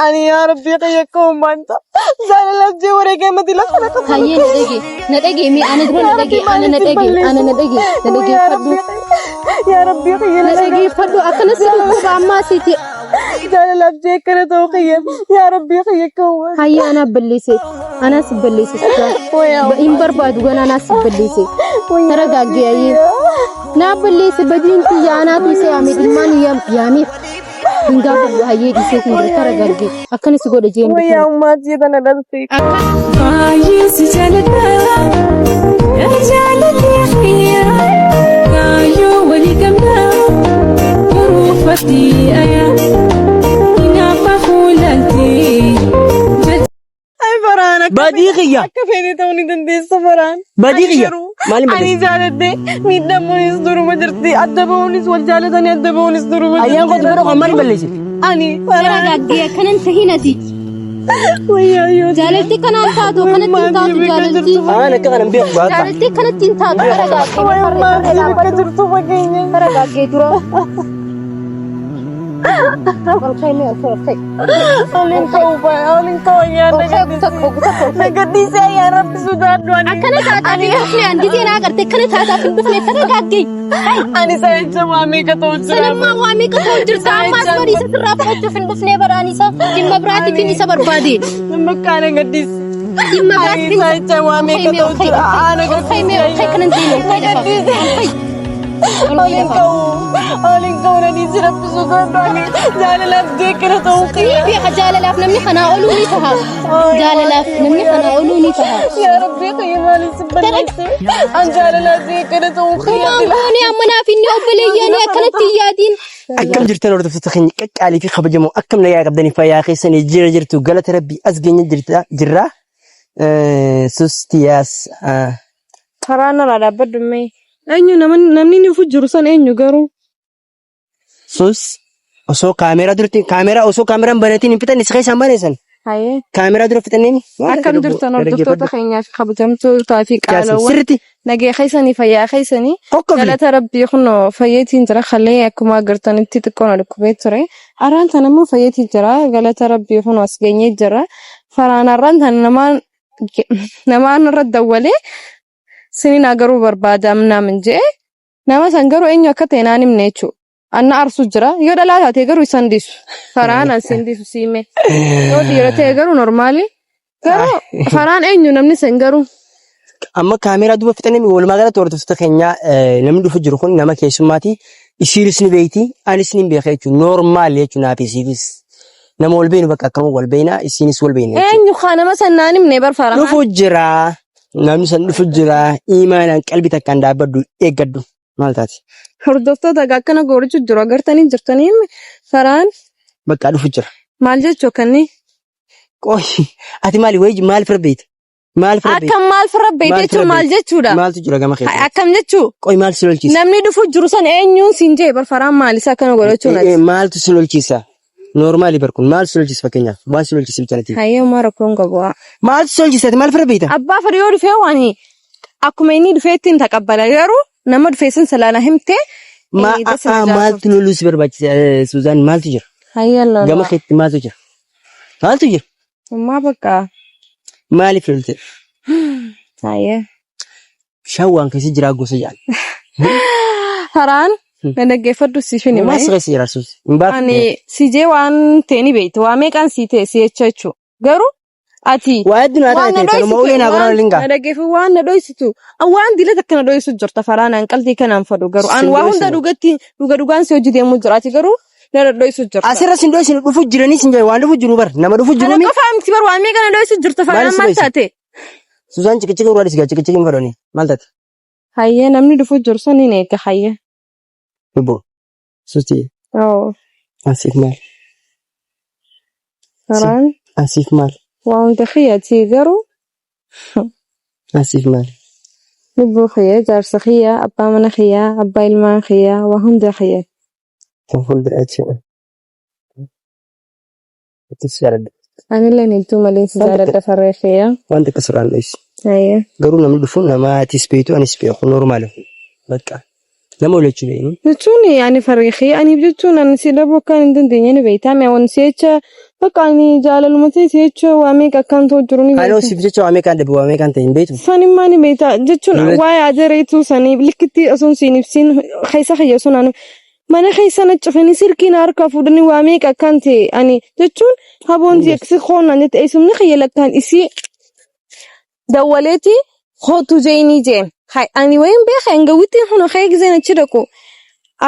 Ani yaa Rabbii kiyya akka uummata jaalalaaf jee wareegamati lafa na qabu. Hayyee na dhage. Na dhage mee ana dura na dhage ana na dhage ana na dhage na dhageeffadhu. Yaa Rabbii kiyya Na dhageeffadhu akkana si dhukkuba ammaa siiti. Jaalalaaf jee akkana ta'uu kiyya yaa Rabbii kiyya akka uummata. Hayyee anaa balleesse. Anaa si balleesse. Hin barbaadu gana anaa si balleesse. Taragaagge hayyee. Naa balleesse badiin tiyya anaatu isa yaame ilmaan yaameef. Hin gaafadhu hayyee dhiisee hin jiru taragaagge. Akkana si godha jeen Wayyaa ummaatii tana dhaltee. Baay'ee si jaaladha yaa jaalallee kiyya kaayyoo walii qabna boruufatti ayaa hinaafa fuulaaltee. Ay Farhaan akka Badii kiyya. Akka feetee ta'uu ni dandeessa Farhaan. Badii Ani kiyya. garuu Maaliin Ani balleesse? jaaladhe miidhamuunis duruma jirti adda ba'uunis wal jaalatanii adda ba'uunis duruma jirti. Ayyaan kootu bira kan maaliin balleesse? Ani Farhaan. Taragaagge akkana hin tahin ati. Wayyaa yoo Jaalalti kanaan taatu akkanatti hin taatu jaalalti. Aan akka kana hin beeku baata. Jaalalti akkanatti hin taatu taragaagge. Wayyaa maatii bakka jirtu fageenya. Taragaagge dura. Ol ka'e mee ol ka'e ol ka'e. Olin ka'u olin ka'u ayyaan na gaddise. Na gaddise ayyaan rabbi sodaadhu ani. Akkana taataaf hin dhufne an gisee naa agarte akkana taataaf hin dhufne taragaagge. Ani sa'icha waa meeqa ta'u jira. Sanammaa waa meeqa ta'u jirta ammaas bari isa sirraa fudhachuuf hin dhufne baraan isa dhimma biraatiif isa barbaade. Bakka na gaddise. Dhimma Ani biraatiif sa'icha waa meeqa ta'u jira. Ana Ol ka'e mee ol ka'e kanan deemu ol Na ka'e lafa. gaddise. Ol ka'e. Olin ka'u olin ka'u na dhiisi rabbi sodaadhu ani jaalalaaf deekkira ta'uu Ni kiyya. beeka jaalalaaf namni kanaa oluu ni taha. Jaalalaaf namni kanaa oluu ni taha. Yaa Rabbii kiyya maaliif si balleesse? An jaalalaaf deekkira ta'uu kiyya. Kumaan goone amma naaf inni obboleeyyaanii akkanatti hin yaadiin. Akkam jirtan hordoftoota keenya qaqqaalii fi kabajamoo akkam nagaa qabdanii fayyaa keessanii jira jirtu galata rabbii as geenya jirta jirra. Sustiyaas Karaa narraa dhaabbadhu mee. Eenyu namni inni dhufu jiru san eenyu garuu? Sus osoo kaameeraa duratti kaameeraa osoo kaameeraan banatiin hin fixanne si keessaan baneessan. Hayee. Kaameeraa dura fixanneen. Akkam jirtan hordoftoota keenyaa fi kabajamtootaa fi qaalawwan. Sirriitti Nagee keessanii fayyaa keessanii. qoqqofne. Galata rabbii kunoo fayyeetiin jira kalee akkuma agartanitti xiqqoo na dhukkubee ture. Araan tana immoo fayyeetiin jira galata rabbii kunoo as geenyee jira. Faraan arraan tana namaan namaan irra dawwalee sinin agaruu barbaada naamin je'e nama san garuu eenyu akka ta'e naan himne jechuudha. Anna arsu jira yoo dhalaa taate garuu isan dhiisu. Faraan an sin dhiisu siime. Yoo dhiira ta'e garuu normaali. Garuu faraan eenyu namni san garuu. Amma kaameeraa duuba fixannee walumaa galatti hordoftoota keenyaa namni dhufu jiru kun nama keessummaati. Isiinis ni beekti anis ni beeka jechuudha. Noormaal jechuudha naaf isiifis. Nama wal beeknu bakka akkamuu wal beekna isiinis wal beekna jechuudha. Eenyu kaa nama san naan himne bar faraan. Dhufu jira. Namni san dhufu jira. Imaanaan qalbii takkaan dhaabbadhu eeggadhu. Maal taate? Hordoftoota egaa akkana goorichu jiru agartanii jirtanii faraan Bakka dhufu jira. maal jechuu akkanni. Qoyi ati maali wayii maal fira beekta? Maal fira beekta? Akkam maal fira beekte Maal fira jechuun maal beekta? jechuudha? Maaltu jira gama keessa? Akkam jechuu? Qoyi maal si lolchiisa? Namni dhufu jiru san eenyuun siin jee bar faraan maal isa akkana godhachuun ati. Maaltu si lolchiisa? Noormaali bar kun maal si lolchiisa fakkeenyaaf? Waan si lolchiisa bicha natti. Hayyee homaa rakkoon qabu. Maaltu si lolchiisa? Ati maal fira beekta? Abbaa fedhe yoo dhufee waan akkuma inni dhufee ittiin taqabbala garuu nama dhufee san salaana himtee. Ma maaltu loluu si barbaachisa Suzaan maaltu jira? Hayyee Gama lola. keetti maaltu jira? Maaltu jira? Ammaa bakka. Maaliif lolte? Hayyee. Bishaan waan keessa jiraa gosa jaal. Faraan na dhaggeeffadhu siifin hima. Maas keessa jira sus. Hin baafne. Ani si jee waan ta'e ni beektu. Waa meeqaan si ta'e si jecha jechuudha. Garuu ati Waa hedduu naa waan na taate kanuma dhoysitu ulee naa waan godhan lingaa. na dhaggeeffu waan na dhoysitu waan dila takka na dhoysu jirta faraan an qalbii kanaan fadhu garuu an Sin waa hunda dhoysine. dhugatti dhuga dhugaan si hojii deemuu jira ati garuu na dhodhoysu jirta. Asirra sin dhoysine dhufu jiranii sin jedhe waan dhufu jiru bar nama dhufu jiru Kana mi. qofaa miti bar waan meeqa na dhoysu jirta Maal faraan si maal dhoyse? taate? Suzaan ciqiciqa irraa dhisi gaa ciqiciqi hin fedhani. Maal taate? Hayyee namni dhufu jiru sun hin eegga hayyee. Lubbu. Susti. Oo Asiif maal? faraan Asiif maal? waa hunda kiyyaati garuu Asiif maal? lubbuu kiyya jaarsa kiyya abbaa mana kiyya abbaa ilmaan kiyya waa hunda kiyya. Kan fuuldura jechuudha. Itti si jaaladha. Anillee hedduu malee si jaaladha farree kiyya. Waan takka sirraan dhoysi. Hayyee. Garuu namni dhufu nama atis beektu anis beeku normaali. Bakka nama wal jechuu beeknu. Jechuun ani farree kiyya aniif jechuun ani si dhabuu akka hin dandeenye ni beektaa mi'a wanti jecha Bakka ani jaalaluma teeti jechuun waa meeqa akkaan ta'u jiru ni Anoo beekta. siif jecha waa meeqaan dhabe waa meeqaan ta'e hin beektu. Sanimmaa ni beekta jechuun Duratti waa'ee ajareetuu sanii likkitti osoo siin ibsiin keessa kiyya osoo naan mana keessa na cufanii silkii na harkaa fuudhanii waa meeqa akkaan ta'e ani jechuun haboon si koonnaan jette eessumni kiyya lakkaan isii dawwaleeti kootu jeenii jeen. Hay ani wayin beeka hin gawwittiin kun kee gizeen achi dhaqu.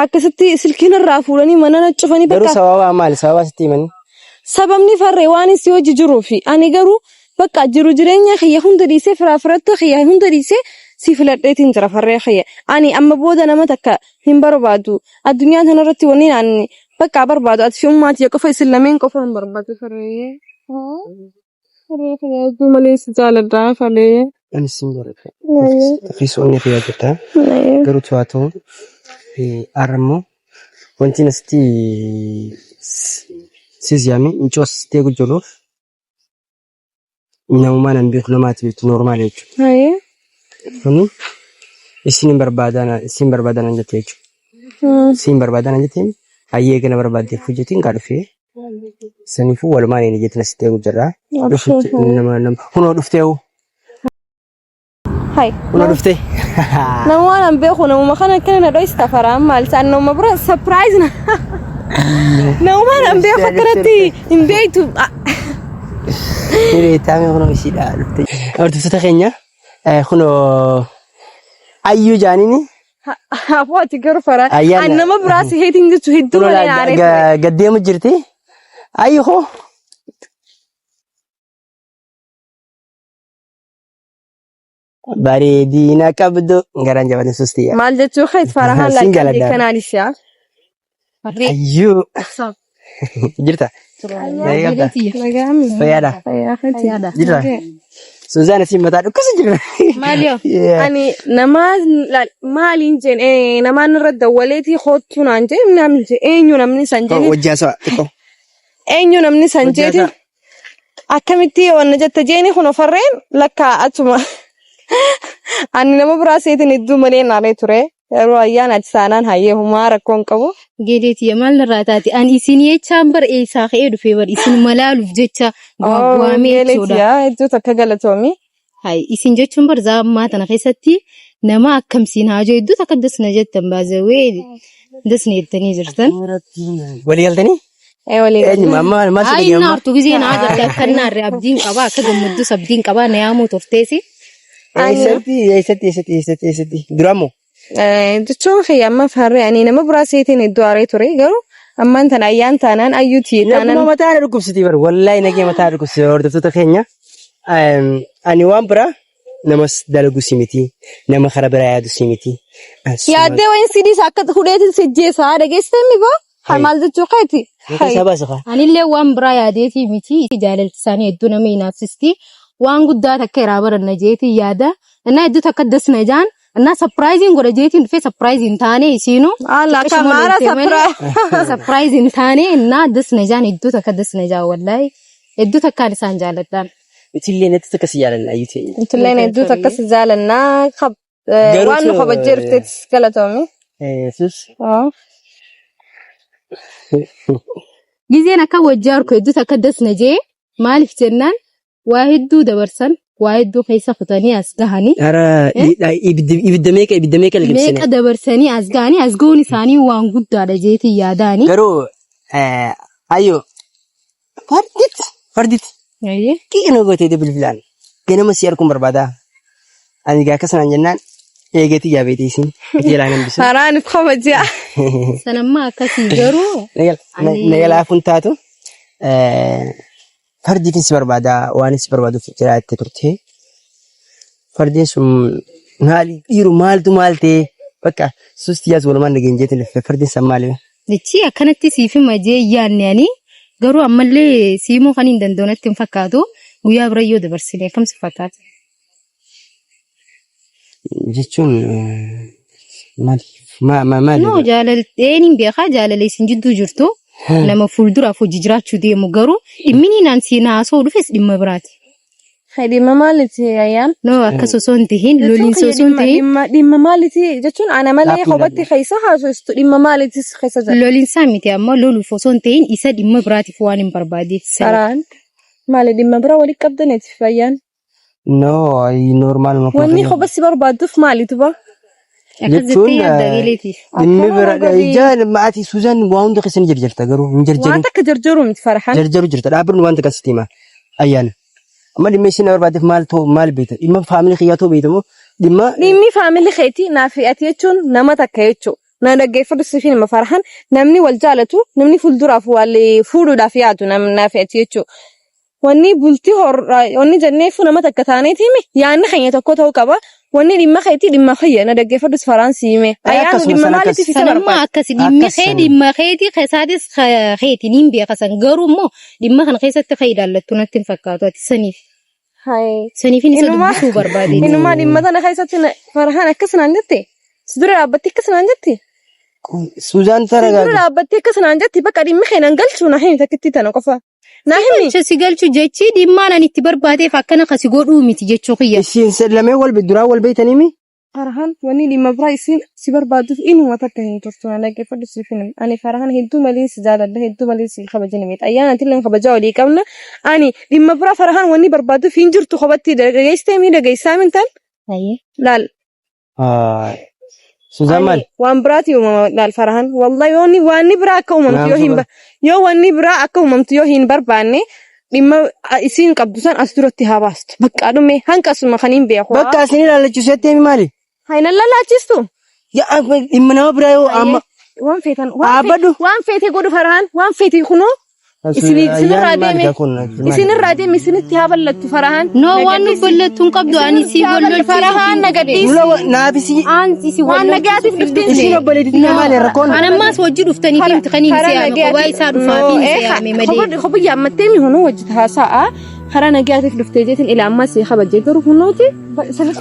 Akkasitti silkiin irraa fuudhanii mana na cufanii Garuu bakka sababa maali? Sababa sitti himanii? sababni farree waan si hojii jiruufi ani garuu bakka jiru jireenya kiyya hunda dhiisee firaa firattuu kiyya hunda dhiisee si filadheetiin jira farree kiyya. Ani amma booda nama takka hin barbaadu. Addunyaa kanarratti wanni ani bakka barbaadu ati fi ummaa tiyya qofa isin lameen qofa hin barbaadu farree. Farree kiyya hedduu malee si jaaladha farree. Ani sin jaaladha. Keessa onnee kiyyaa jirta. Garuu tu'aa ta'u har'a immoo wanti asitti sis yaame mucoo asitti eegu jiruuf namumaa nan beeku namaati beektu normaal jechuudha. Kuni isin hin barbaadan isin barbaadan jette jechuudha. Isin barbaadan jette hayyee gana barbaadde hojjetiin kaa dhufee Saniifuu walumaan inni jettin asitti eegu jirra. Dhufutti nama nama kunoo dhuftee hoo Hai. kunoo dhuftee. Nama waan an beeku namuma kana akkana na dhoysta faraan maal isaan namuma bira surprise na. Namuma waan an beeku akkanatti hin beektu. Hiree taamee kunoo isiidha dhuftee. Hordoftoota keenya kunoo ayyuu jaaniini Hafuu ati garuu faraa. Ayyaana. An nama biraa si heetiin jechu hedduu kunoo malee aaree ture. gaddeemu jirti. Ayyuu hoo. Bareedina qabdu garaan jabaate sustiya. Maal jechuu keet farahaan Sin laakkan jaaladha. jeekkanaan isyaa. Farree. Ayyuu. Jirta? Nagaa qabda? Nagaami. Fayyaadha? Fayyaa keeti. Jirta? Suzaan asiin mataa dhukkisa jirra. Maali yoo? Yeah. Ani nama maaliin jeen namaan irra dawwaleetii koottuu naan jee namni jee eenyu namni san Oh, jee Wajjin haasawaa xiqqoo. eenyu namni san Wajjin jeetiin haasawa. akkamitti wanna jette jeeni kun farreen lakkaa achuma ani nama biraa seetiin hedduu malee naaree ture yeroo ayyaana ati saanaan hayyee humaa rakkoo hin qabu. Geedeetiyya maal narraa taate ani isin jechaan bar eessaa ka'ee dhufee bar isin malaaluuf jecha gwaagwaamee jechuudha. Geeleetiyaa hedduu takka galatoomi. Hay isin jechuun bar zaammaa tana keessatti nama akkam siin haa jiru hedduu takka dasna jettan baazawee dasna jettanii jirtan. Walii galtanii? Ee walii Eenyu galee. amma maal si Hayi dhagee na amma? artu gizee na agarta akka naarre abdiin qaba akka gammaddus abdiin qaba na yaamuu turteesi. Eessatti eessatti eessatti eessatti eessatti dura immoo Jechuun kiyya amma farree ani nama biraa seetiin hedduu aaree ture garuu ammaan tana ayyaan taanaan ayyuuti Naguma taanaan mataa na dhukkubsiti bar wallahi nagee mataa na dhukkubsiti hordoftoota keenya. Ani waan biraa namas dalagu si miti nama kara biraa yaadu si miti. Yaaddee wayin sidiis akka hudheetiin sijjeessaa dhageessitee mi boo? Haa maal jechuu keeti? Maqaa isaa baasa kaa. Anillee waan biraa yaadeetii miti jaalalti isaanii hedduu nama hinaafsisti. Waan guddaa takka irraa baranna jeetii yaada. Innaa hedduu takka dasna jaan. Innaa sapiraayiziin godha jeetiin dhufee sapiraayiziin taane isiinu. Alla akka maara sapiraayiz. Sapiraayiziin taane innaa dasna jaan hedduu takka dasna jaan wallaahi. Hedduu takkaan isaan jaaladhaan. Itillee natti takka si jaalanna ayyuu teenya. Itilleen hedduu takka si jaalannaa. Garuu Waan nu kabajjee dhufteettis galatoomi. Yesus. Gizeen akka wajjii harku hedduu takka dasna jee maaliif jennaan waa hedduu dabarsan waa hedduu keessa kutanii as gahanii Ara ibidda meeqa ibidda meeqa liqimsine. meeqa dabarsanii as gahanii as gahuun isaanii waan guddaadha jeetii yaadaanii. Garuu ayyoo Farditti. Farditti. Ayyee. Qiqna gootee bilbilaan. Ganama si arguun barbaada. Ani gaa akkasumaan jennaan eegeetii jaabeetii isin jalaa nan bisu. Haraan if kabajaa. Sanammaa akkasii garuu Na jalaa kun taatu fardiitiin si barbaada waan si barbaaduuf jiraatte turte. Fardiin sun maali dhiiru maaltu maal ta'e bakka suusti yaas walumaan dhageen jeetiin dhufe fardiin san maali? Jechi akkanatti siif hima jee yaadne ani garuu ammallee siimuu kan hin danda'u natti hin fakkaatu guyyaa bira yoo dabarsine akkam si fakkaata? Jechuun maal maal No jaalalteen hin beekaa jaalala isin jidduu jirtu nama fuulduraaf hojii jiraachuu deemu garuu dhimmi naan siin haasa'u dhufes dhimma biraati. Dhimma maaliiti ayyaan? No akkas osoo hin tahin Jechuun loliinsa kiyya osoo hin dhimma tahin dhimma dhimma maaliiti jechuun ana malee Dhaabbadhu. kophatti keessa haasoftu dhimma maaliitis keessa jira. Lolinsaa miti ammoo loluuf osoo hin tahin isa dhimma biraatiif waan hin barbaadeef saniif. Karaan maali dhimma biraa walitti qabdaniiti fayyaan. No, normal Wanni kophatti si barbaadduuf maali duba? Akkas Jechuun jettee yaadda geleetiif. dhimmi Akkana bira godhi. ija maatii Suuzaan waa hunda keessa ni jarjarta garuu hin Waan jarjarin. takka jarjaruu miti farhan. Jarjaru jirta dhaabbanni waan takka sitti hima ayyaana. Amma dhimma isin barbaadeef maal ta'u maal beekta dhimma faamilii kiyyaa ta'uu beekta moo dhimma Dhimmi faamilii keetii naaf ati jechuun nama takka jechuudha. Na dhaggeeffadhu siifin hima farhan namni wal jaalatu namni fuulduraaf wal fuudhuudhaaf yaadu naaf ati jechuudha. Wanni bultii horraa wanni jenneefu nama takka taaneetiimi yaanni keenya tokko ta'uu qaba. Wanni dhimma keetii dhimma kiyya na dhaggeeffadhus faraan si hime. Ayyaanu Akkasuma dhimma sana maaliitiif isa Sanammaa barbaada? akkasi dhimmi Akkas kee sana. dhimma keeti keessaatis keeti niin beeka san garuu immoo dhimma kana keessatti kee ilaallattu natti hin fakkaatu ati saniif. Hayi. Saniifin isa Inumaa dubbisuu barbaadeeti. inumaa dhimma tana keessatti farhaan akkas naan jette. Si dura dhaabbattee akkas naan jette. Suuzaan Si dura taragaagi. dhaabbattee akkas naan jette bakka dhimmi kee nan galchuu na himi takkitti tana qofa. Na Si himi. galcha si galchu jechi dhimmaan ani itti barbaadeef akkana kasi godhuu miti jechuu kiyya. Isin lameen wal duraa wal beeytanii mi? Farhan wanni dhimma biraa isiin si barbaadduuf inuma takka hin turtu na dhaggeeffadhu siif hin himu. Ani Farhan hedduu malee si jaaladha hedduu malee si kabajani miti. Ayyaana atillee kabajaa olii qabna. Ani dhimma biraa Farhan wanni barbaadduuf hin jirtu kophatti dhageessitee mi dhageessaa mintan Ayyee. laal. Suzaan Ani maal? waan biraati uumama laal Farhan. Wallahi wanni wanni biraa akka uumamtu yoo hin Naamsa yoo wanni biraa akka uumamtu yoo hin barbaanne dhimma isiin qabdu san as duratti haa baastu. Bakka dhume hanqasuma kan hin beeku. Bakka isin ilaallachiisu jettee mi maali? Hayna lallaachistu. Yaa dhimma nama biraa yoo amma Waan feetan Dhaabbadhu. waan feete godhu Farhaan waan feete kunoo isinirraa deeme isinirraa deeme isinitti haa ballattu Farhaan. No waan nu ballattu hin qabdu ani si wal lolchiisu. Farhaan na gadhiisi. Naafisi Aan si Waan nagaatiif dhufteen isin obboleettii No. maali rakkoon? An ammaas wajji dhuftanii fi miti kan hin se'ame kophaa isaa dhufaa fi hin se'ame malee. Kophi yaammattee mi hunoo wajji haasa'a karaa nagaatiif dhuftee jeetiin ila ammaa si kabajee garuu hunooti.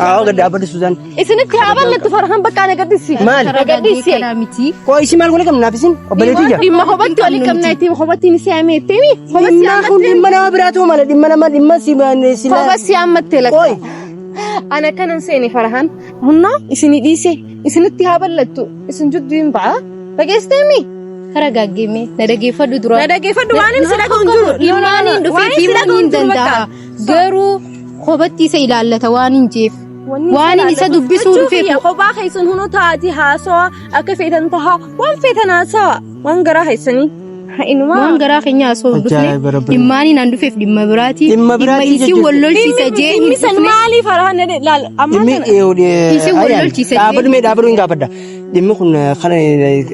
Haa gad dhaabbadhu Suzaan. Isinitti haa ballattu Farhaan bakka na gadhiisi. Maali? Na gadhiisi. Kanaa miti. Koo isin maal godhe qabna naaf isin obboleettii jira. Dhimma kophatti waliin qabna itti kophatti ni se'ame itti kophatti Dhimma kun dhimma nama biraa ta'uu mala dhimma nama dhimma si si kophatti yaammattee lakka. Qoy. Ana kanan seene Farhaan humna isini dhiise isinitti haa ballattu isin jidduu hin ba'a. Dhageessiteemi? Kara gaaggeeme na dhageeffadhu dura. Na dhageeffadhu waan inni si dhaga'u hin jiru. Dhimmaan hin Waan dhufee inni si dhimmaan dhaga'u hin hin jiru danda'a. bakka. Garuu kophatti isa ilaallata waan hin jeef. Waan inni isa dubbisuu dhufeef. Kophaa keessan hunoo taa'atii haasawa akka feetan tahaa waan feetan haasawa waan garaa keessanii. Inumaa. Waan garaa keenya osoo hin dhufne Ajaa'iba rabbi. dhimmaaniin an dhufeef dhimma biraati. Dhimma biraatii isin jechuudha. wal lolchiisa jee hin Dhimmi san dhufne. maali Farhaan laal ammaa Dhimmi kana. Isin wal lolchiisa jee. Dhaabbadhu mee dhaabbadhu hin gaafadha. Dhimmi kun kana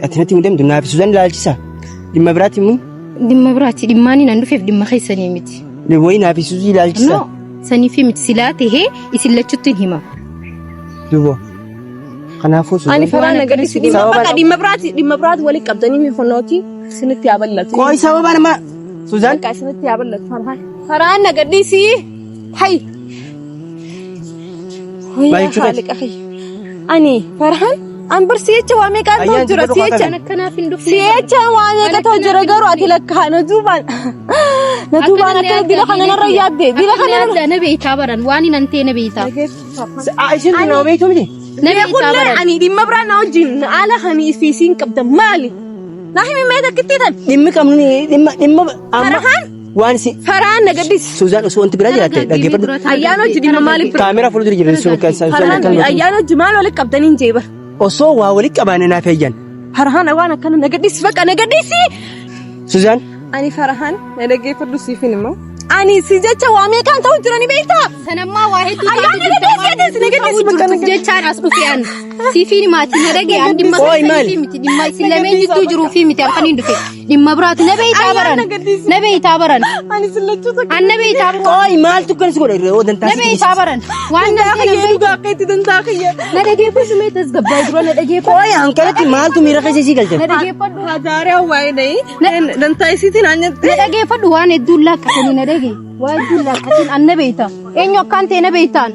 ati natti hin deemtu naaf Suzaan ilaalchisa. Dhimma biraati immoo Dhimma biraati dhimmaaniin an dhufeef dhimma keessanii miti. wayi naaf Suzii ilaalchisa. No saniif miti silaa tahee isin lachutti hin hima. Duuba. Kanaafuu Suzaan. Ani Farhaan na gadhiisi dhimma Sababa- bakka dhimma biraati waliin qabdanii mi hunooti isinitti haa bal'atu. Qoy sababa nama Suzaan. Bakka isinitti haa bal'atu Farhaan. Farhaan na gadhiisi. Hay. Maal jechuudha? Haaliqa hay. Ani Farhaan an bar si'echa waa meeqaan ta'u Ayyaan jira jedhu si'echa. Kan akkanaaf hin dhufne. Si'echa waa meeqa ta'u jira garuu ati lakkaa na duubaan na duubaan akka dila kana narra yaadde dila kana narra Akka na beektaa baran waan hin antee na beektaa. Isin kun nama beektu miti. Na beektaa Beekullee baran. ani dhimma biraa na wajjin haala hani fi isiin qabda maali? Na himi mee takkitti tan. Dhimmi qabnu dhimma dhimma amma Farhaan waan si Farhaan na gaddisi. Suzaan osoo wanti biraa jiraatte dhaggeeffadhu. Ayyaana hojii dhimma maaliif bira? Kaameraa fuuldura jiru sun kan Suzaan Farhaan akkan ayyaana hojii maal walitti qabdanii hin jeeba. osoo waa walitti qabaanne naaf eeyyan. Farhaan waan akkana na gaddisi bakka na gaddisi. Suzaan Ani Farhaan na dhaggeeffadhu siifin immoo. Ani si jecha waa meeqaan ta'u jira ni beektaa? Sanammaa waa hedduu Ayyaana taatu jirta na gaddisi na gaddisi bakka na gaddisi. jechaan as dhufe an. Siifiin maatii na dhagee an dhimma Ooy, maali? keessanii miti dhimma isin lameen jidduu jiruu fi miti halkan hin dhufe dhimma biraati na beeytaa baran na beeytaa baran Ani si lachuu takka. an na beeytaa baran qoy maaltu kan si godhe oo dantaa na si beeytaa baran waan na Dantaa kiyya dhugaa akka itti dantaa kiyya. na dhageeffadhu mee tasgabbaa'e dura na dhageeffadhu Qoy hanqalatti maaltu miira keessa si galche? na dhageeffadhu Hajaaree waa'ee dhayi. Dantaa isiitiin aan nyatte. na dhageeffadhu waan hedduun laakkatanii na dhage waan hedduun laakkatiin an na beeyta eenyu akkaan ta'e na beeytaan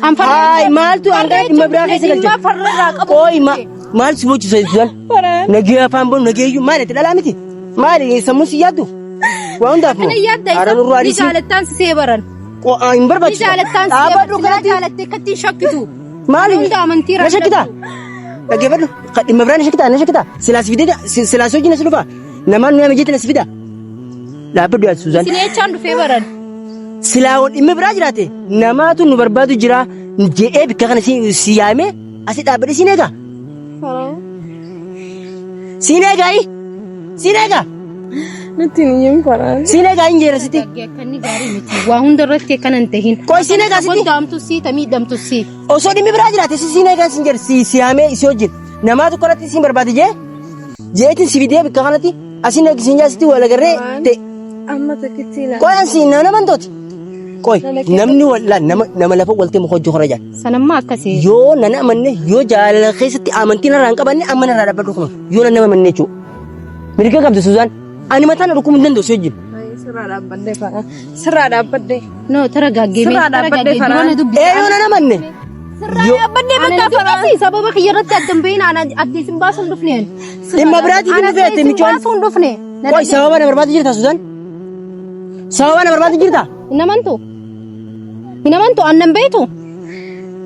an farra Haay maaltu hanqalatti dhimma biraa keessa galche? dhimma farra irraa qabu Qoy maal si bochisa Suzaan? Nagee afaan boonu nageeyyuu maali ati dhalaa miti? Maali sammuun si yaaddu? Waa hundaaf moo? Kana yaadda Haara nurraa ni dhiisi. jaalattaan si see baran. Qo'aa hin Ni barbaachisu. jaalattaan si Dhaabadhu silaa kanatti. jaalattee akkatti hin shakkitu. Maali? Hunda amantii Na shakkitaa? Dhaggeeffadhu. Dhimma biraa na shakkitaa? Na shakkitaa? Silaas fidee silaas wajjin as dhufa. Namaan nu yaame jeetiin as fida. Dhaabbadhu yaa Suzaan. Isin eechaan dhufee baran. Silaa dhimma biraa jiraate namaatu nu barbaadu jira je'ee bikka kana si yaame asi dhaabbadhe siin eegaa. Siin eegaa siin eegaa. Nutti hin iyyin Farhaan. Siin eegaa hin jeera sitti. Akka inni gaarii miti. Waa hunda irratti akkana hin tahin. Qoy siin eegaa sitti. Goddaamtu sii tamiidhamtu sii. Osoo dhimmi biraa jiraate si siin eegaa siin jedhe si si yaamee si wajjin namaatu kanatti siin barbaade jee jeetiin si fidee bikka kanatti asiin eegi siin jaasitti wal agarree ta'e. Amma takkitti ilaala. Qoy an siin nama amantooti. Qoy namni wal nama nama lafa waltee muka hojii hora jaan. Sanammaa akkasii. Yoo nan amanne yoo jaalala keessatti amantii narraa hin qabanne amma narraa dhaabbadhu kuma yoo nan nama amanne jechuudha. Mirga qabdi Suzaan. Ani mataan na dhukkubuu hin danda'u si wajjin. Sirraa dhaabbadde Farhaan. Sirraa dhaabbadde. No taragaaggee mee Sirraa dhaabbadde taragaaggee dura Farhaan. na dubbisi. Ee yoo nan amanne. Sirraa dhaabbadde bakka Farhaan. Sababa kiyya irratti adda hin bahin ana adda isin baasuun dhufne ani. Dhimma biraatiif Ana hin dhufeette isin michoon. baasuun dhufne. Na Qoy sababa na barbaadu jirta Suzaan? Sababa na barbaadu jirta? Hin amantu. Hin amantu annan beektu.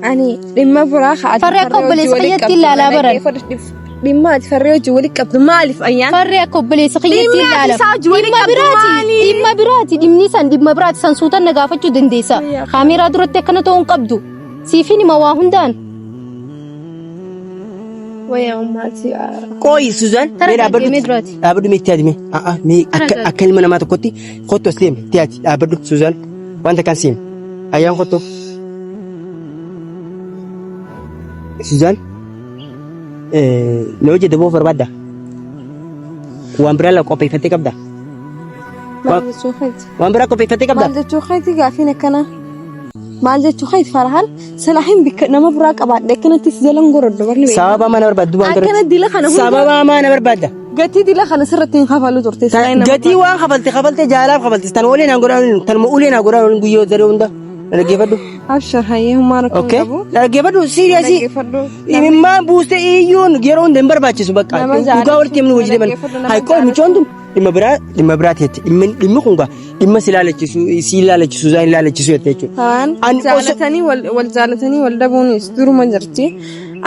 Ani dhimma biraa haa ati Farree akka farree hojii obboleessa walitti kiyyatti qabdu ilaalaa baran. dhaggeeffadhu. Dhimma ati farree hojii walitti qabdu maaliif ayyaan? Farree akka obboleessa kiyyatti Dhimmi ati ilaala. isaa hojii walitti Dhimma qabdu biraati. maali? Dhimma biraati. Dhimni san dhimma biraati. San suutan na gaafachuu dandeessa. Wayyaa. Kaameeraa duratti akkana ta'uu hin qabdu. Siifin hima waa hundaan. Wayyaa ummaati. Qoy Suzaan Tara mee dhaabbadhu. gaggee mee duraati. Dhaabbadhu mee itti yaadi mee. A'a mee akka Tara akka ilma namaa tokkotti kottu as deemi itti yaadi dhaabbadhu Suzaan wanta kan siim. Ayyaan kottu. Suzaan na hojii daboo barbaadda. Waan biraa la qopheeffattee qabda. Maal jechuu keeti? Waan biraa qopheeffattee qabda. Maal jechuu keeti gaafiin akkanaa? Maal jechuu keeti Farhaan? Silaa hin bikka nama biraa qabaadhe akkanatti si jalan goroddo barni beekaa. Sababa mana barbaaddu waan Akkana dila kana hunda Sababa mana barbaadda. gatii dila kana sirratti hin kafalu turte silaa nama Gatii waan kafalte kafalte jaalaaf kafalte tan ulee naan godhaa tan ulee naan godhaa guyyoo daree hunda na dhaggeeffadhu. Abshar hayyee humaa rakkoo hin Okay? qabu. Na dhaggeeffadhu siiriyaasii. Dhaggeeffadhu. Imimmaan buustee iyyuun yeroo hunda hin barbaachisu bakka. Nama Dhugaa jaalatu, walitti himnu hojii deeman. dhaggeeffadhu, nama Hayi qoy mucoon tun dhimma biraa dhimma biraati jette. Dhimmi dhimmi kun gaa dhimma si ilaalachisu si ilaalachisu isaan ilaalachisu jette jechuudha. Kaan Ani osoo jaalatanii wal wal jaalatanii wal dhabuunis duruma jirti.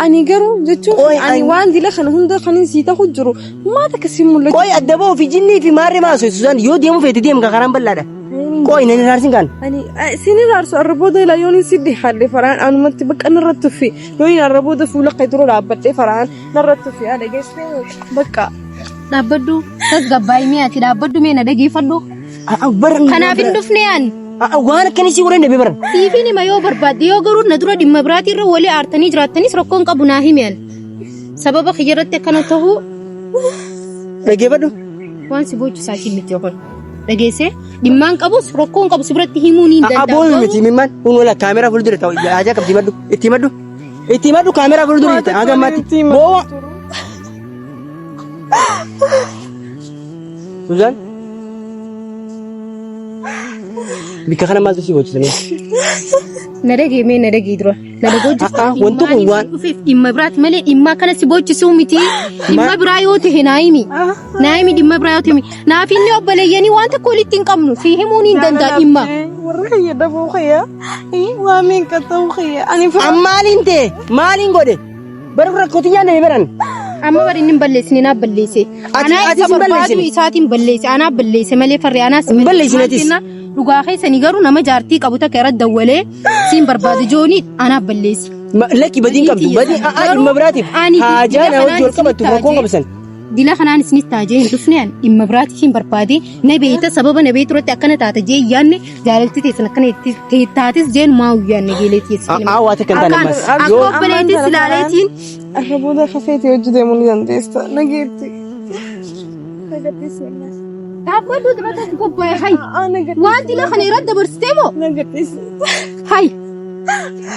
Ani garuu jechuun Qoy ani ani- waan dila kana hunda kanin sii ta'u jiru maal akka siin mul'atu. qoy adda ba'uu fi jinnii fi maarree maa osoo Suzaan yoo deemu feete deemu karaan bal'aadha. Qoy nan iraarsin kaan. Ani siin iraarsu arra booda ilaa yoon si dhihaadhe faraan anumatti bakka narra tuffi yoon arra booda fuula kee dura dhaabbadhe faraan narra tuffi haadha geessee bakka. Dhaabbadhu tasgabbaa'ii mee ati dhaabbadhu mee na dhageeffadhu. Kanaaf hin dhufne ani. Waan akkanii si godhan dhabe baran. Siifin hima yoo barbaadde yoo garuu na dura dhimma biraatii irra walii aartanii jiraattanis rakkoon qabu naa himi ani. Sababa kiyya irratti akkana ta'uu Dhageeffadhu. waan si boochisaati miti kun. Dhageessee dhimmaan qabus rakkoon qabu si biratti himuu ni danda'a. Aboo miti mimmaan kun wala kaameraa fuuldura ta'u haajaa qabdi himadhu itti himadhu itti himadhu kaameraa fuuldura jirti hanga ammaatti boowa. Suzaan bikka kana maaltu si boochisame? Na dhagee mee na dhagee dura. Na dhagoo jirta. A'a, wanti kun waan- dhufeef dhimma biraati malee dhimma akkana si boochisuu miti. Dhimma biraa yoo ta'e naa himi. Naa himi dhimma biraa yoo ta'e himi. Naaf inni obboleeyyanii waan tokko walitti hin qabnu. Si himuu ni hin danda'a dhimma. Warra kiyya dhabuu kiyya waa meeqa ta'uu kiyya ani An maaliin ta'e maaliin godhe bara rakkootii nyaanne baran. Amma bari inni hin balleessine naaf balleesse. Ati- Anaa atis isa hin barbaadu balleessine. isaatiin balleesse. Anaa balleesse malee farri anaas Hin balleessine atis. Dhugaa keessanii garuu nama jaartii qabu takka irratti dawwalee siin barbaadu joonii anaaf balleesse. Lakki badiin qabdu badii a'aa dhimma biraatiif Ani haajaa dila na wajji wal kanaan qabattu isinitti rakkoon taajee- qabsan. Dila kanaan isinis taajee hin dhufne ani dhimma biraatiif hin barbaade na beeyta sababa na beeytu irratti akkana taata jee yaanne jaalalti teessan akkana itti taatis jeen maa yaanne geelee teessi. A'aa waa takka hin taane ammas. Akka Yoo obboleettis ilaaleetiin Arra booda kafeeti hojii deemuu ni dandeessa nageetti. dhaabbadhu dura tokko qophaa'e hay waan dila kana irratti dabarsitee moo Nagadhiisi. hay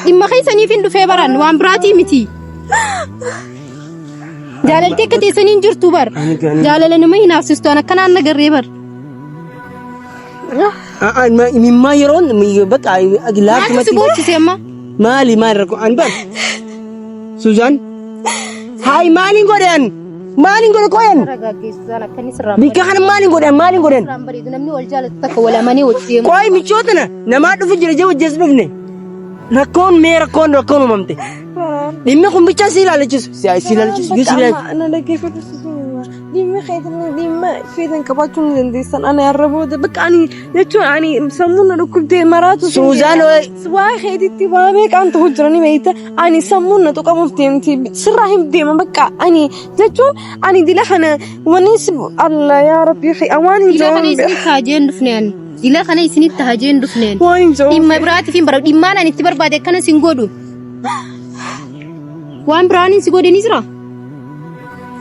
dhimma keessaniif hin dhufee baran waan biraatii miti. Jaalalti akka teessanii hin jirtu bar. Jaalala nama hinaafsistu an akkanaan nagarree bar. A'aa imimmaa yeroon bakka Maaltu si laaftumatti boochise amma? maali maali rakkoo an bar Suzaan haay maaliin godhe an? Maaliin godhe qoyan? Taragaaggeessu akkanni sirraa Bikka kana maaliin godhan maaliin godhan? sirraan bareedu namni wal jaalatu takka wal amanee wajji deemu. Qoy michoo tana namaa dhufu jira jee wajjin dhufne. Rakkoon mee rakkoon rakkoon uumamte. Dhimmi kun bichaa si ilaalachisu. Si si ilaalachisu yoo si ilaalachisu. Na dhaggeeffatu dhimma keetiin dhimma feetan qabaachuu ni dandeessan. Ani har'a booda bakka ani jechuun ani sammuun na dhukkubdee maraatu. Suuzaan Waa keetitti waa meeqaan ta'u jiranii beekta. Ani sammuun na tuqamuuf deemti sirraa hin deema bakka ani jechuun ani dila kana wanni si Allah yaa Rabbi waan hin Dila kana jiru isinitti hajeen dhufne ani. Dila kana isinitti hajeen dhufne ani. waan hin jiru. Dhimma biraatiif hin barbaadu. Dhimmaan ani itti barbaade akkana sin godhu. Waan biraanin si godhe ni jira.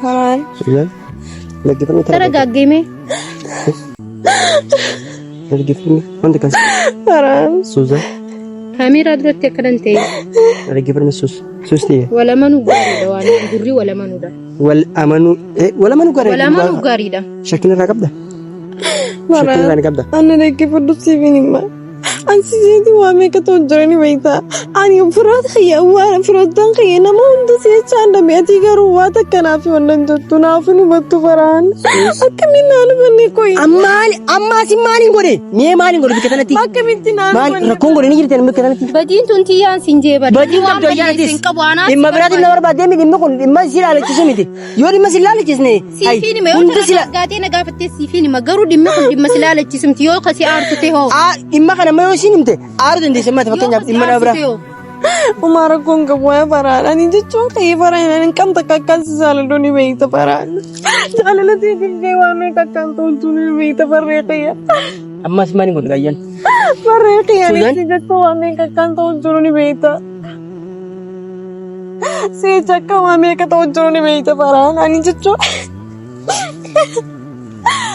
Karaan Suuzaan dhaggeeffannoo Taragaaggeeme. Dhaggeeffannoo wanta kan karaan Suuzaan Kaameeraa duratti akkanan ta'e. dhaggeeffannoo suus suus ta'e Walamanuu gaariidha waan gurri walamanuudha. wal amanuu wal amanuu gaariidha. Walamanuu gaariidha. Shakkiin irraa qabda. Shakkiin irraa ni qabda. Ana dhaggeeffadhu siif hin hima. Ani siseeti waa meeqa ta'u jirani beektaa. Ani firoota kiyya waan firoottan kiyya nama hunda si jechaan dhabe ati garuu waa takka naaf wannan jettu naaf hin hubattu faraan. Akkamiin naan hubanne koyi. Ammaali amma asin maaliin godhe mee maaliin godhe bikka kanatti Akkamitti naan maal hubanne. rakkoon godhe ni jirti bikka kanatti. Badiin tun tiyyaan siin jee bada. Badiin Waan qabdu ayyaana balleesse hin qabu anaas Dhimma biraatiin na barbaadee mi dhimmi kun dhimma si ilaalachisu miti. Yoo dhimma si ilaalachisne Siifiin hima yoo hundi si taragaaggaatee na gaafattee siifiin hima garuu dhimmi kun dhimma si ilaalachisumti yoo kasi aartu ta'e hoo. Dhimma kana amma yoo isiin himte aaruu dandeesse mata Yoo fakkeenyaaf kasi dhimma nama aartu biraa. ta'e hoo. Umaa rakkoon qabu waa'ee faraan. Ani jechuun kiyya faraan ani kam takka akkaan si jaaladhu ni beekta faraan. Jaalala teetiif jee waa meeqa akkaan toltu ni beekta farree kiyya. Ammas maaliin godhe ayyaan. Farree kiyya ani Suuzaan? si jechuun waa meeqa akkaan toltu ni beekta. Si jecha akka waa meeqa ta'u jiru ni beekta faraan. Ani jechuun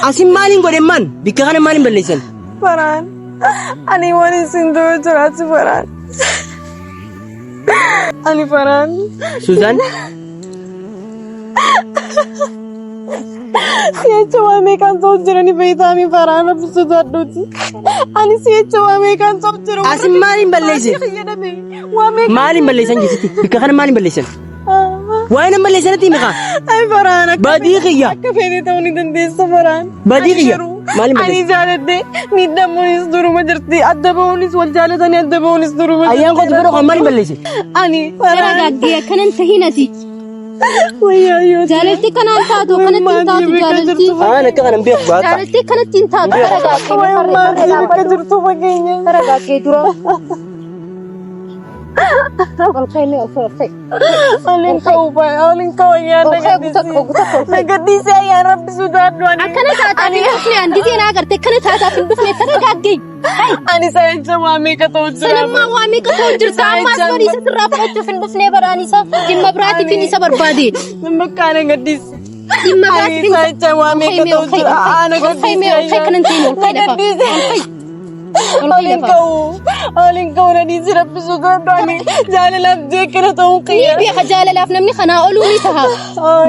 Asin maaliin godhe maan bikka kana maaliin balleessan. faraan. Ani waan isin dura jiraatu faraan. Ani faraan. Suuzaan Si'acha waa meeqaan ta'u jirani beektaami faraan rabbi sodaadhuuti. Ani si'acha waa meeqaan ta'u jiru. Asin maaliin balleesse? Waa meeqaan. Maaliin balleessan jechuutti bikka kana maaliin balleessan. Waa'ee nama balleessanatti himi kaa. Ay faraan akka Badii kiyya. akka feete ta'uu ni dandeessa faraan. Badii Ani kiyya. garuu Maaliin Ani balleesse? jaaladhe miidhamuunis duruma jirti adda ba'uunis wal jaalatanii adda ba'uunis duruma jirti. Ayyaan kootu bira maaliin balleesse? Ani faraan. Taragaaggee akkanan tahin ati. Wayyaa yoo Jaalalti kanaan taatu akkanatti hin taatu jaalalti. Aan akka kana hin beeku baata. Jaalalti akkanatti hin taatu taragaaggee Wayyaa maatii bakka jirtu fageenya. Taragaaggee dura. Ol ka'e ol ka'e ol ka'e. Olin ka'u olin ka'u ayyaan Ol ka'e guutaa guutaa ol ka'e. Nagaddiisee ayyaan rabbi sodaadhu ani. Akkana taataaf hin dhufne an gisee na agarte akkana taataaf hin dhufne taragaaggee. Ani saayinsa waa meeqa ta'u jira. Sanammaa waa meeqa ta'u jirta ammaas bari isa sirraa fudhachuuf hin dhufne baraan isa dhimma biraatiif hin isa barbaade. Bakka nagaddiise. Dhimma Ani biraatiif hin saayinsa waa meeqa ta'u jira. Ol ka'e kanan ta'in ol ka'e lafa. Nagaddiise. Ol ka'e. Ol ka'e Olin lafa. ka'u olin ka'u na dhiisi rabbi sodaadhu ani jaalalaaf jeeqina ta'uu Ni qiyya. beeka jaalalaaf namni kanaa oluu ni taha.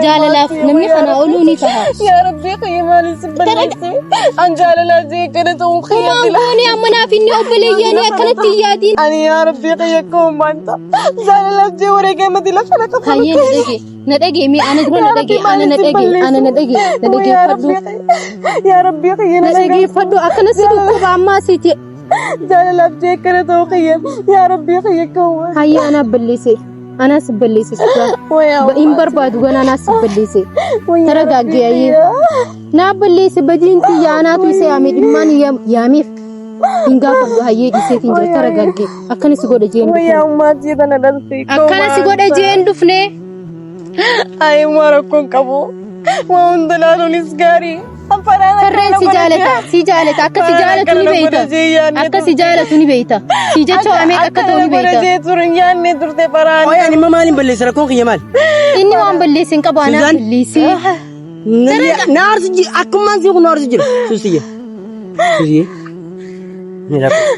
Jaalalaaf namni kanaa oluu ni taha. Yaa rabbi qiyya maaliif si balleesse? An jaalalaaf jeeqina ta'uu qiyya Kumaan dila. goonee amma naaf inni obboleeyyaanii akkanatti hin yaadiin. Ani yaa rabbi qiyya ka'uu maanta. Jaalalaaf jee wareegama dila kana Hayyee na dhage. Na dhage mee ana dura na dhage ana na dhage ana na dhage na dhageeffadhu. Yaa rabbi qiyya Na na dhageeffadhu akkana si dhukkuba ammaa siiti. Jaalalaaf jeeqina ta'uu qiyya. Yaa rabbi qiyya ka'uu. Hayyee anaa balleesse. Anaa si balleesse suura. Hin barbaadu gana anaa si balleesse. Taragaaggee hayyee. Naa balleesse badiin tiyya anaatu isa yaame dhimmaan yaameef. Hin gaafadhu hayyee dhiiseetiin jira taragaaggee. Akkana si godha jeen dhufne. Wayyaa ummaatii tana dhalte. Akkana si godha jeen dhufne. Ayi waa rakkoon qabu. Waa hunda laaluunis gaarii. Farreen si jaalata si jaalata akka si jaalatu ni beeyta. Akka si jaalatu ni beeyta. Si jecha waa meeqa akka ta'u ni beeyta. Yaadne turte faraan. Qoy ani immoo maaliin balleesse rakkoon kiyya maal? Inni waan balleesse hin qabu anaa Suzaan. balleesse. Na aarsu jira akkumaan si kun na aarsu jira. Suusiyye. Suusiyye. Ni rakkoo.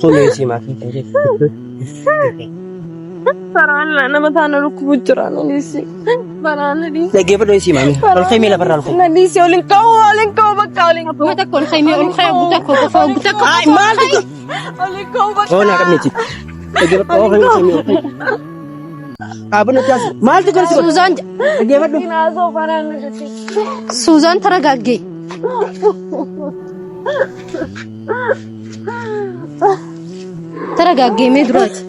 Suulee si maatii kan jedhu. Faraan nama taana dhukkubu jira na dhiisi. Faraan na dhiisi. Dhaggeeffadhu si maami. Ol ka'ii miila barraa ol ka'ii. Na dhiisi olin ka'u olin ka'u bakka olin ka'u. Guuta takka ol ka'e mee ol ka'e guuta takka qofa guuta takka. Ay maal xiqqoo. Olin ka'u bakka. Oo naa qabneeti. Dhaggeeffadhu. Oo ka'ii ol ka'ii. Dhaabbanni itti haasa'u. Maaltu kan si godhe? Suuzaan Dhaggeeffadhu. Naasoo faraan na jetti. Suuzaan taragaagge. Taragaagge mee duraati.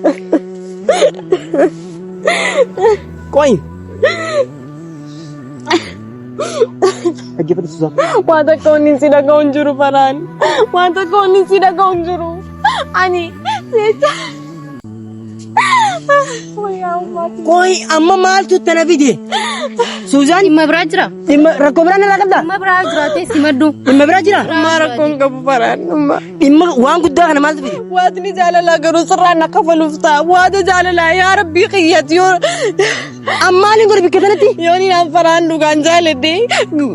Qoyi. Dhaggeeffadhu Suuzaan. Waan takka wanni si dhaga'u hin jiru faraan. Waan takka wanni si dhaga'u hin jiru. Ani jecha. Qoyi amma maaltu tana fide? Suuzaan Dhimma biraa jira. dhimma rakkoo biraa narraa qabdaa? Dhimma biraa jiraatee simadhu. Dhimma biraa jira? Ammaa rakkoon qabu faraan. Amma. Dhimma waan guddaa kana maaltu fide? Waatni jaalalaa garuu sirraan na kafaluuf ta'a. Waata jaalalaa yaa rabbii qiyyat yoo Ammaaliin godhe bikka kanatti? yoo ni naan faraan dhugaan jaaladhe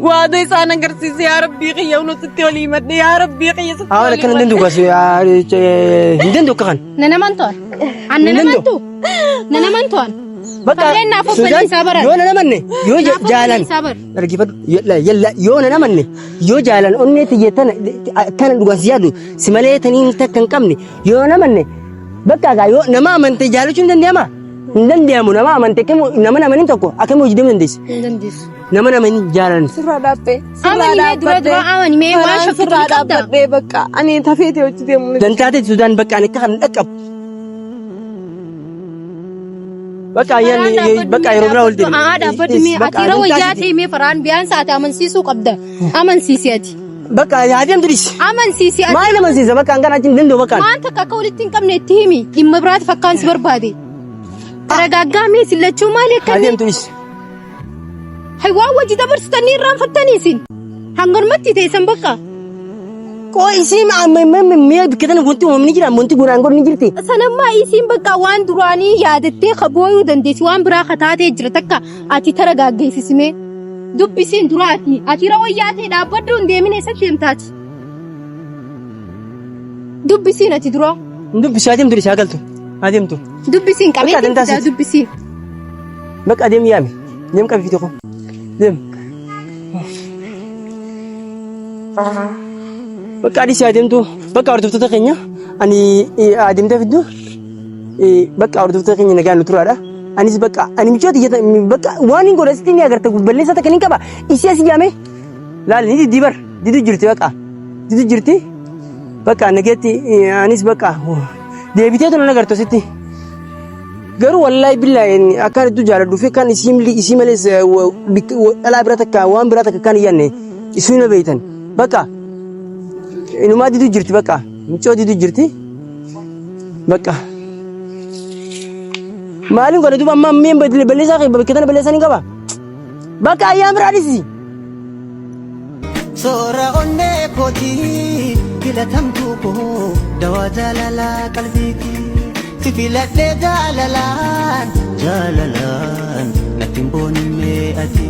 waata isaan agarsiise yaa rabbii qiyya hunoo sitti olii madhe yaa rabbii qiyya sitti Haa olii akkana hin danda'u kaas hin danda'u akka kana. Nana mantuan. An nana Hin danda'u. mantu. Nana mantuan. Bakka Farreen naaf obboleessaa baran. Yoo nana manne yoo Naaf jaalan obboleessaa bar. dhaggeeffadhu yalla yoo nana manne yoo jaalan onnee tiyya tana tana dhugaan si yaadu si malee taniin takka hin qabne yoo nana manne bakka gaa yoo nama amante jaalachuu hin danda'ama hin danda'amu nama amante nama namanin tokko akkamiin hojii deemuu dandeessi Hin dandeessu. nama namanin jaalan. Sirraa dhaabbee. Sirraa Amani mee dura dura amani mee waan Faraan shakkitu sirraa ni qabda. dhaabbadhee bakka ani tafeetee hojii deemu. Dantaatee Sudaan bakka ani akka kana dhaqqabu. Bakka ayyaanni bakka yeroo biraa ol deemna. Haa dhaabbadhu mee ati yeroo wayyaa ta'e mee faraan biyaan saate amansiisuu qabda. Amansiisi ati. Bakka adeemtu dhisi. Amansiisi ati. Maal amansiisa bakka hangana achi hin danda'u bakka. Waan takka akka walitti hin qabne itti himi. Dhimma biraati fakkaan si barbaade. Taragaaggaa mee isin lachuu maali akka inni? Adeemtu dhisi. Hay waan wajji dabarsitanii irraanfattanii isin. Hanganumatti teessan bakka. Qoo isii mi'a bikka tana wanti uumamni jira wanti godhaan godhu ni jirti. Sanammaa isiin bakka waan duraanii yaadattee kabooyuu dandeessi waan biraa kataatee jira takka ati taragaaggeessisimee. Dubbisiin duraati. Ati yeroo wayyaa ta'e dhaabbadhu hin deemin eessatti deemtaati. Dubbisiin ati dura. Hin dubbisu adeemtu dhisi haa galtu. Adeemtu. Dubbisiin Bakka qabeetti dantaa fidaa siiti. dubbisiin. Bakka adeem yaami. Deem qabi fide koo. Deem. Bakka adii si adeemtu bakka hordoftoota keenya ani adeemtee fiddu bakka hordoftoota keenya nagaan nu turaadha. Anis bakka ani michoota iyyata bakka waan hin godhe sitti ni agarta balleessaa takka ni qaba. Isii asii yaame laal ni diddi bar didu jirti bakka didu jirti bakka nageetti anis bakka deebitee tun agartu sitti. Garuu wallaahi billaahi akkaan hedduu jaaladhu fi kan isii isii malees dhalaa bira takka waan biraa takka kan hin yaadne isii na beeytan bakka inumaa diduu jirti bakka mucoo diduu jirti bakka maaliin godhe duuba amma ammeen balleessaa kee bakka tana balleessaa ni qaba bakka ayyaan biraa dhisi. Soora onnee kootii filatamtuu koo dawaa jaalalaa qalbiiti. Si filadhee jaalalaan jaalalaan natti hin boonimee ati.